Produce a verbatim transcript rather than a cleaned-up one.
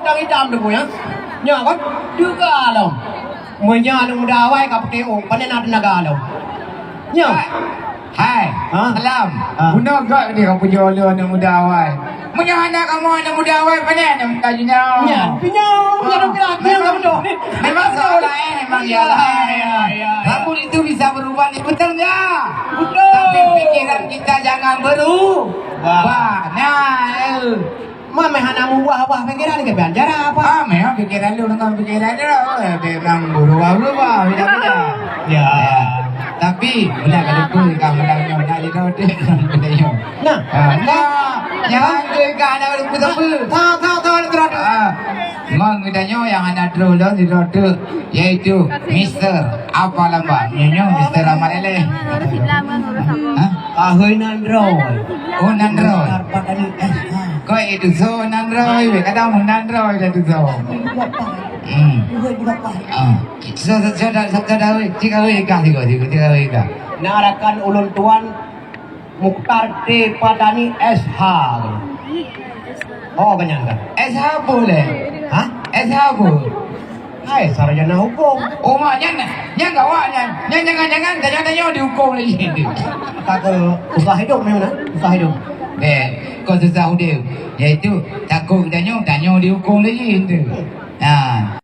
Hitam-hitam tu, ya. Nyoe kan? Juga lom. Meunyoe aneuk muda awai ka putéh ôk, pane na teunaga lom. Nyoe. Hai. Ha? Salam. Ha. Guna gak ni kamu jual aneuk muda awai. Meunyoe hana kamu aneuk muda awai, pane aneuk muda jinoe. Nyan, nyoe, nyoe dong kira, nyoe kamu dong. Memang salah, eh, memang iyalah. Ya, ya, ya. Rambut itu bisa berubah, ni betul nggak? Betul. Tapi pikiran kita jangan berubah. Wah. Nah, eh. Mameh hana meuubah-ubah pikiran keu pian cara apa? Ah, memang pikiran lu dengan pikiran dia, oh, memang berubah-ubah, beda-beda. Ya. Ya. Tapi, benar kata tu, kan, benar nyoe, nak jadi roti, benar nyoe. Nah. Ah, nah, yang tu kan, nak berubah-ubah. Tahu, tahu, tahu, tahu. Ah, memang kita nyoe yang anak terus dah, di roti, yaitu Mister apa lambang? Nyoe, nyoe, Mister Amat Eleh. Hah? Ahoi nan droe. Oh, nan droe. Kok itu so nan droe, weh. Kadang nan droe dah tu so. Hmm. Ah. So, so, so, so, so, so, weh. Cik, weh, kah, cik, cik, cik, weh, kah. Na rakan ulôn tuan Mukhtar T Patani S H. Oh, kenyang kan? S H apa leh? Hah? S H apa? Hai, sarjana hukum. Oh, mak, nyan, nyan gawat nyan. Nyan jangan-jangan tanyoe-tanyoe dihukum lagi. Kata susah hidup memang, nah. Susah hidup. Eh, kok susah hidup? Yaitu takut tanyoe, tanyoe dihukum lagi tu. Ha.